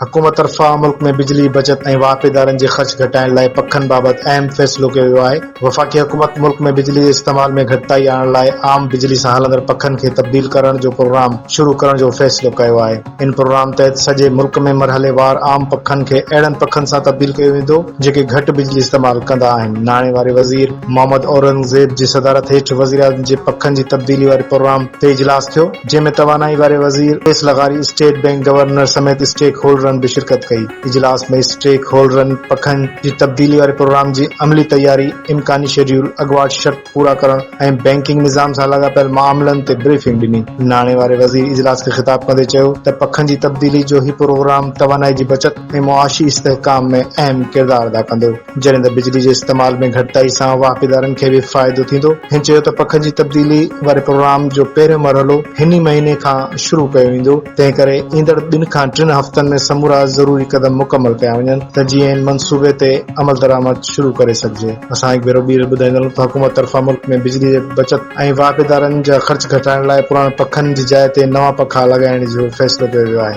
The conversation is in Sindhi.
حڪومت طرفان ملڪ ۾ بجلي بچت ۽ واهپيدارن جي خرچ گهٽائڻ لاء پکن بابت اهم فيصلو ڪيو ويو آهي. وفاقي حڪومت ملڪ ۾ بجلي جي استعمال ۾ گهٽتائي آڻڻ لاء عام بجلي سان هلندڙ پکن کي تبديل ڪرڻ جو پروگرام شروع ڪرڻ جو فيصلو ڪيو آهي. ان پروگرام تحت سڄي ملڪ ۾ مرحليوار عام پکن کي اهڙن پکن سان تبديل ڪيو ويندو جيڪي گهٽ بجلي استعمال ڪندا آهن. ناڻي واري وزير محمد اورنگزيب جي صدارت هيٺ وزيراعظم جي پکن جي تبديلي واري پروگرام تي اجلاس ٿيو. جنهن ۾ توانائي واري وزير اويس لغاري، اسٽيٽ بئنڪ گورنر سميت اسٽيڪ هولڊرن به شرڪت ڪئي. اجلاس ۾ اسٽيڪ هولڊرن پکن جي تبديلي واري پروگرام جي عملي تياري، امڪاني شيڊيول، اڳواٽ شرط پورا ڪرڻ ۽ بئنڪنگ نظام سان لاڳاپيل معاملن تي بريفنگ ڏني. ناڻي واري وزير اجلاس کي خطاب ڪندي چيو ته پکن جي تبديلي جو هي پروگرام توانائي جي بچت ۽ معاشي استحڪام ۾ اهم ڪردار ادا ڪندو. جڏهن ته بجلي جي استعمال ۾ گهٽتائي سان واهپيدارن کي به فائدو ٿيندو. هن چيو ته پکن جي تبديلي واري پروگرام جو پهريون مرحلو هن ئي مهيني کان شروع ڪيو ويندو، تنهن ڪري ايندڙ ٻن کان ٽن هفتن ۾ سمورا ضروري قدم مڪمل ڪيا وڃن ته جيئن ان منصوبي تي عملدرآمد شروع ڪري سگهجي. اسان هڪ ڀيرو ٻيهر ٻڌائيندا هلون ته حڪومت طرفان ملڪ ۾ بجلي جي بچت ۽ واهپيدارن جا خرچ گهٽائڻ لاء پراڻن پکن جي جاء تي نوان پکا لڳائڻ جو فيصلو ڪيو ويو آهي.